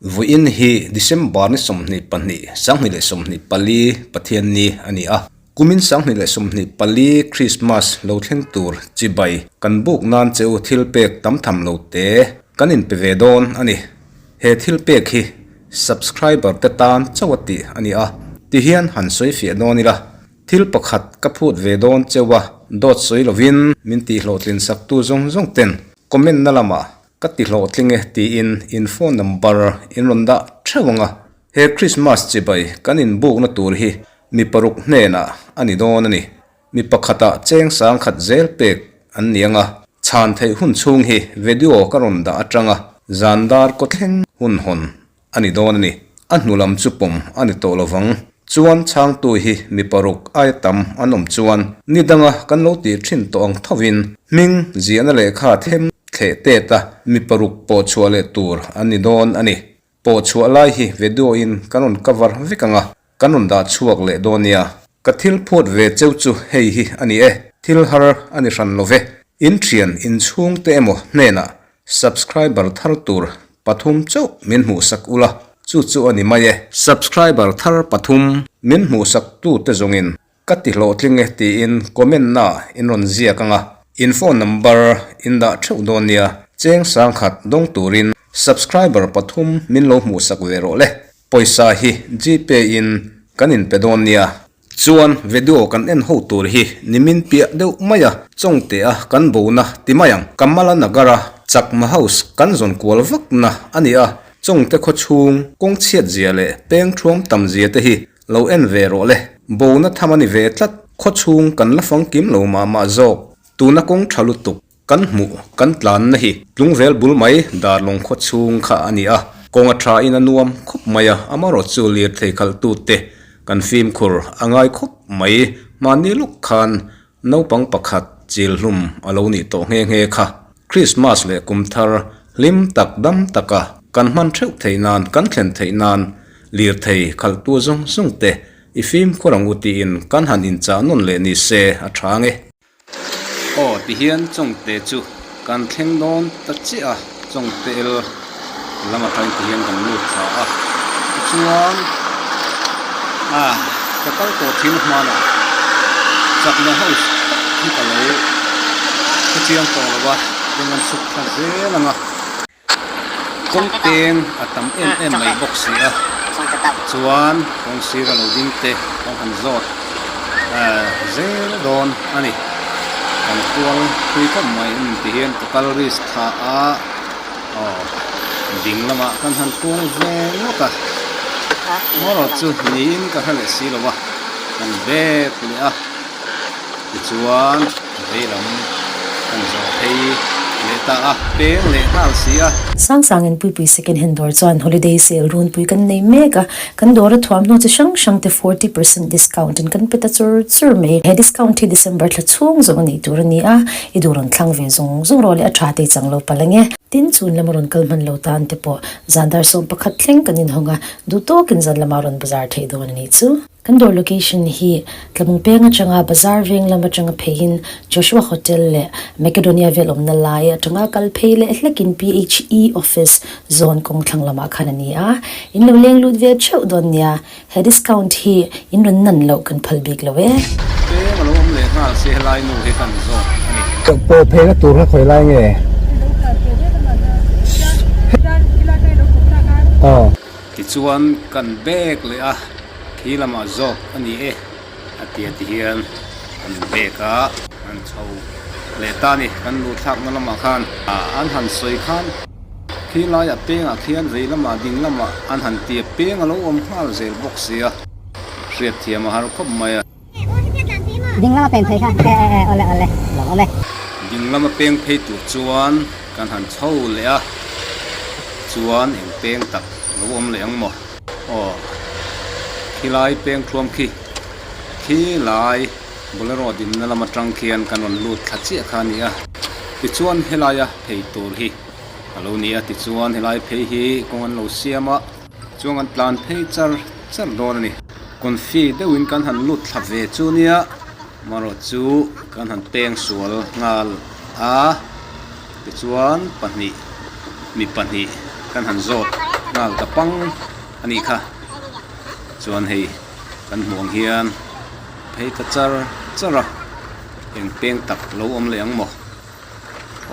Vawiin hi December ni 22, 2024 Pathianni a ni a. Kumin 2024 Krismas lo thleng tur chibai kan buk nan che u thil pek tam tham lo te kan inpe ve dawn a ni. He thil pek hi subscriber te tan chauh a tih a ni a, tihian han sawi fiah dawn ila. Thil pakhat ka phut ve dawn cheuh a, dawt sawi lovin min tihhlawhtlin saktu zawng zawng ten comment na lamah ka tihlawhtling e tiin in phone number in rawn dah theuh ang a. He Christmas chibai kan inbukna tur hi mi paruk hnenah a ni dawn a ni. Mi pakhatah cheng sangkhat zel pek an ni ang a, chhan theih hun chhung hi video ka rawn dah atanga zan dar kawthleng hun hawn a ni dawn a ni. A hnu lam chu pawm a ni tawh lovang. Chuan chhangtu hi mi paruk aia tam an awm chuan ni danga kan lo tih thin tawh ang thovin hming ziahna lehkha them thleh tet a mi paruk pawh chhuah leh tur an ni dawn a ni. Pawh chhuah lai hi video in kan rawn cover vek ang a, kan rawn dah chhuak leh dawn nia. Ka thil phut ve cheu chu hei hi a ni e, thil har a ni hran lo ve. In thian inchhung te emaw hnenah subscriber thar tur pathum chauh min hmuhsak ula, chu chu a ni mai e. Subscriber thar pathum min hmuhsak tute zawngin Ka ti hlawhtling e tiin comment na in rawn ziak ang a, in phone number in dah theuh dawn nia, cheng sangkhat dawng turin subscriber pathum min lo hmuhsak ve rawh le, pawisa hi gpay in kan in pe dawn nia. Chuan video kan en ho tur hi nimin piah deuh mai a, chawngte a kan bona ti mai ang, Kamala Nagar a Chakma House kan zawn kual vak na a ni a, chawngte khaw chhung kawng chhiat zia leh peng thuam tam zia te hi Lo en ve rawh le. Bona tham a ni ve tlat. Khaw chhung kan la fangkim lo mah mah zawk. Tuna kawng tha lutuk kan hmuh kan tlanna hi Tlungvel bul mai Darlawng khaw chhung kha a ni a. Kawng a tha in a nuam khawp mai a, amarawh chu lirthei khalhtute kan fimkhur a ngai khawp mai. Mahni lawk khan naupang pakhat chil hlum a lo nih tawh nghe nghe kha. Krismas leh kum thar hlim tak dam taka kan hman theuh theih nan kan thlen theih nan lirthei khalhtu zawng zawng te i fimkhur ang u tiin kan han inchah nawn leh ni se a tha ang e. Aw tihian chawngte chu kan thleng dawn ta chiah a, chawngte el lam atangin tihian kan lut thla a, tichuan ah ka kal tawh thil hmanah chakna house tak hi ka lo hrechiang tawh lo a, eng an chhuk thla zel ang a. Kawng peng a tam em em mai bawk si a, chuan kawng sira lo ding te kan han zawt zel dawn a ni. Kan kual thui khawp mai em ti hian ka kal risk tha a, aw ding lamah kan han kual ve ngawt a, marawh chu niin ka hre leh si lo a, kan bek leh a. Tichuan veilam kan zawh phei leh ta a, peng leh nghal si a. Sangsangin Puipui Second Hand dawr chuan Holiday Sale runpui kan nei mek a, kan dawra thuamhnaw chi hrang hrang te 40% discount in kan pe ta chur chur mai. He discount hi December thla chhung zawng a neih tur a ni a, i duh rawn thlang ve zung zung rawh leh a tha te i chang lo palh ang e. Tin, chhun lama rawn kal hman lo tan te pawh zan dar 11 thleng kan inhawng a, duh tawkin zan lama rawn bazar theih dawn a nih chu. Kan dawr location hi Tlabung peng atanga Bazar veng lam atanga pheiin Joshua Hotel leh Makedonia vel awmna lai atanga kal phei leh hlekin PHE Office zawn kawng thlang lamah khan a ni a, in lo leng lut ve theuh dawn nia, he discount hi in rawn nan loh kan phal bik lo e. Peng a lo awm leh nghal se helai nu hi kan zawk a ni. Pawh pheina tur kha khawi lai nge? Aw. Tichuan kan bag leh a khi lamah zawk a ni e a ti a ti hian an bag a an chho leh ta a ni kan luh thlakna lamah khan an han sawi khan khi laiah pengah khian vei lamah ding lamah an han ti a peng a lo awm nghal zel bawk sia hriatthiam a har khawp mai a. Ding lama peng phei kha e e e awle awle lo awm e. Ding lama peng phei tur chuan kan han chho leh a, chuan eng peng tak lo awm leh ang maw? Aw khilai peng thuam khi khilai bolero dinna lam atang khian kan rawn lut thla chiah kha a ni a, tichuan helaia phei tur hi a lo ni a, tichuan helai phei hi kawng an lo siam a. Chuan an tlan phei char char dawn a ni. Confi deuhin kan han lut thla ve chu nia. Marawh chu kan han peng sual nghal a, tichuan pahnih mi pahnih kan han zawt nghal ta pang a nih kha. Chuan hei kan hmuh ang hian phei ta char char a, eng peng tak lo awm leh ang maw?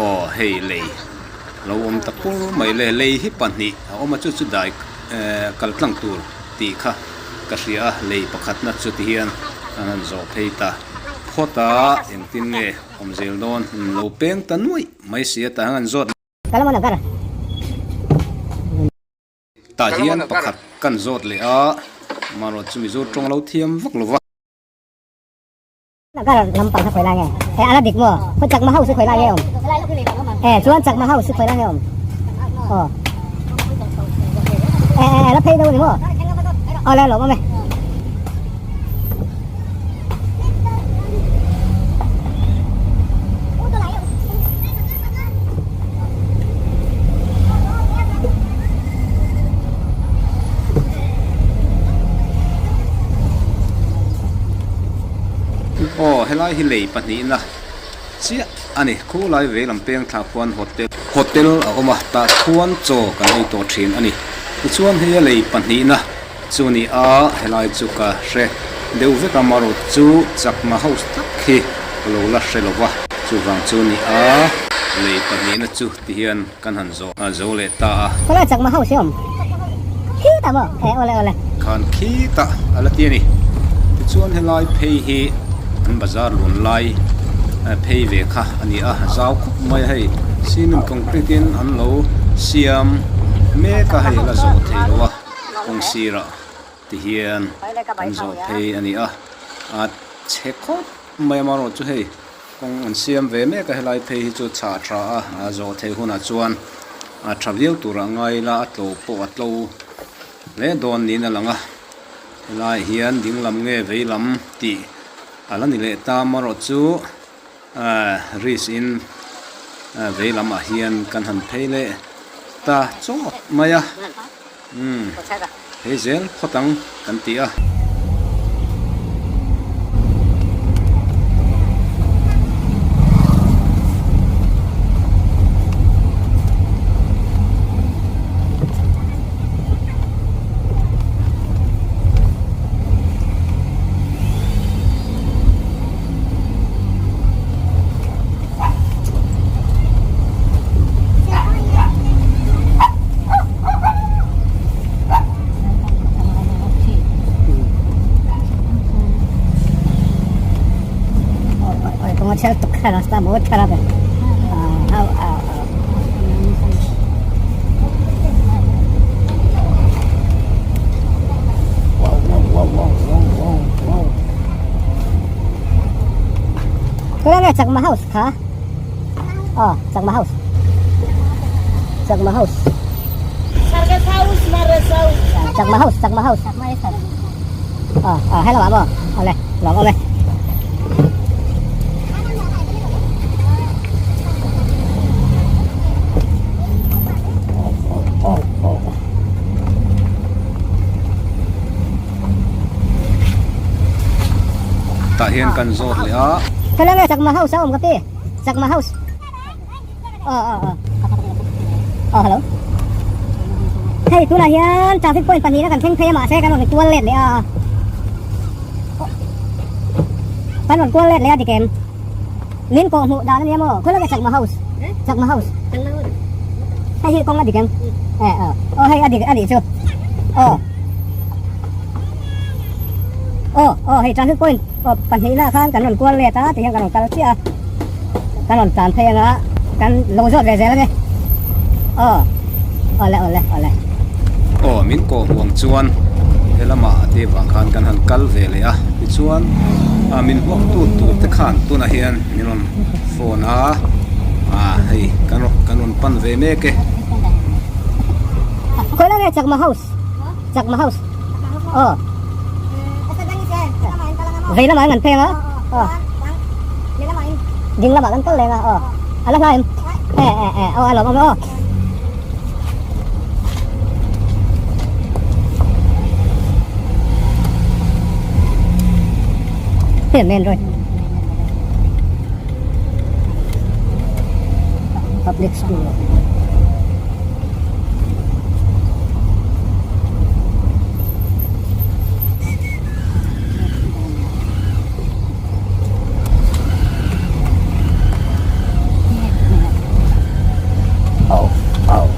Aw hei lei lo awm ta pur mai le, lei hi pahnih a awm a chu chu dai eh kal tlang tur tih kha ka hria a, lei pakhatna chu ti hian an han zawh phei ta phawt a, engtin nge awm zel dawn lo peng ta nuaih mai si a tah hian an zawt. Tah hian pakhat kan zawt leh a, amaherawhchu chu Mizo tawng lo thiam vak lo va. Nagar lampang kha khawi lai nge? E ala dik maw? Khawi chakma house hi khawi lai nge awm? E chuan chakma house hi khawi lai nge awm? Aw. E e la phei deuh ni maw? Aw le lawm awm e. Aw helai hi lei pahnihna chiah a ni khulai vei lam peng thla khuan hotel hotel a awm a tah khuan chaw kan ei tawh thin a ni tichuan hei a lei pahnihna chu a ni a helai chu ka hre deuh vek a marawh chu chakma house tak hi ka lo la hre lo va chuvang chu a ni a lei pahnihna chu ti hian Kan han zawh a zo leh ta a. Khawlai chakma house hi awm khitah maw? E awle awle. Khan khitah a la ti a ni. Tichuan helai phei hi an bazar lun lai phei ve kha a ni a, zau khawp mai a hei. Cement concrete in an lo siam mek a hei la zawh theih loh a kawng sirah ti hian an zawh phei a ni a, a chhe khawp mai a marawh chu hei. Kawng an siam ve mek a helai phei hi chu chhah tha a a zawh theih hunah chuan a tha viau turah ngai ila a tlo pawh a tlo hle dawn niin a lang a helaiah hian ding lam nge vei lam tih a la ni leh ta amaherawh chu ahh risk in vei lamah hian kan han phei leh ta chawt mai a umm phei zel phawt ang kan ti a. रास्ता बहुत खराब है आओ आओ आओ Chakma house kha Aw Chakma house Chakma house Chakma house Chakma house Aw aw hello ah maw awle lawm awm e. Tah hian kan zawt leh a. Hello nge Chakma house a awm ka pi Chakma house aw aw aw aw hello hei tunah hian traffic point pahnihna kan thleng phei a mahse kan rawn kual let leh a kan rawn kual let leh a dik em min kawh hmuh dan ania maw khawi lai nge Chakma house Chakma house hei hi kawng a dik em e aw aw hei a dik a nih chu aw Aw aw hei traffic point aw pahnihna khan kan rawn kual let a tihian kan rawn kal chiah a kan rawn tlan phei anga kan lo zawt ve zel ange aw awle awle awle. Aw min kawh huang chuan he lamah a te vang khan kan han kal ve leh a tichuan ah min huak tu tur te khan tunah hian min rawn phone a ah hei kan rawn kan rawn pan ve mek e. Khawi lai nge Chakma house. Chakma house aw vei lamah an pheng a aw ding lamah kan kal leng a aw a la hla em e e e aw a lawm awm e aw. Main road. Public School. Oh, oh.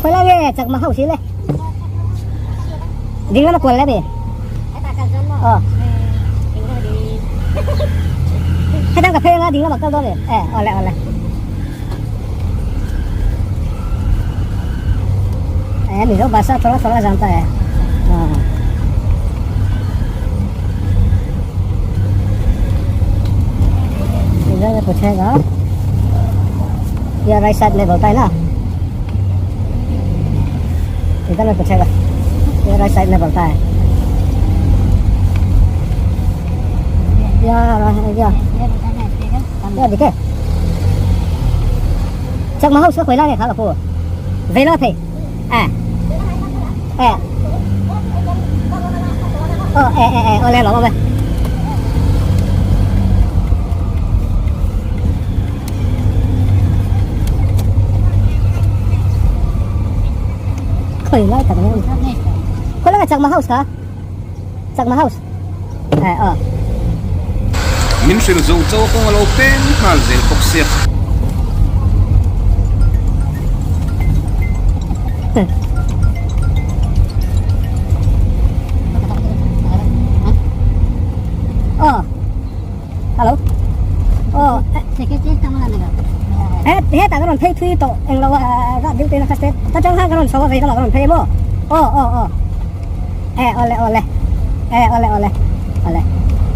Khawi lai nge chakma house hi le? Ding lama kual le mi? Aw. Hetang ka phei anga ding lama kal dawn mi? E, awle awle. E, Mizo bhasha thoda thoda janta hai. इधर में पूछेगा ये right side में बोलता है ना इधर में पूछेगा ये राइट साइड में बोलता है या या दिखे Chakma house ka khawi lai nge kha ka pu vei la phei e e aw e e e awle lawm awm e. Khawi lai tak nge khawi lai nge Chakma house kha Chakma house e aw. Min hrilh zo cho kawng a lo peng nghal zel bawk sia. Aw hello aw he hetah ka rawn phei thui tawh englo a rat deuh te in a kha step ta tang khan ka rawn chho a vei lamah ka rawn phei maw aw aw aw. E awle awle e awle awle awle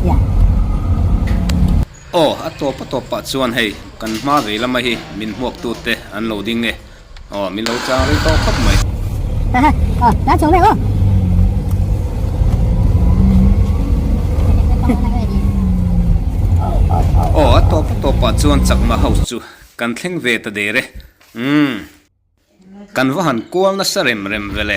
ya. Aw a tawp a tawp pah chuan hei kan hma vei lama hi min hmuak tu te an lo ding e aw min lo chang rei tawh khawp mai. Ha ha aw la chho mek aw. Aw a tawp a tawp pah chuan chakma house chu kan thleng ve ta der e umm kan va han kual nasa rem rem vele.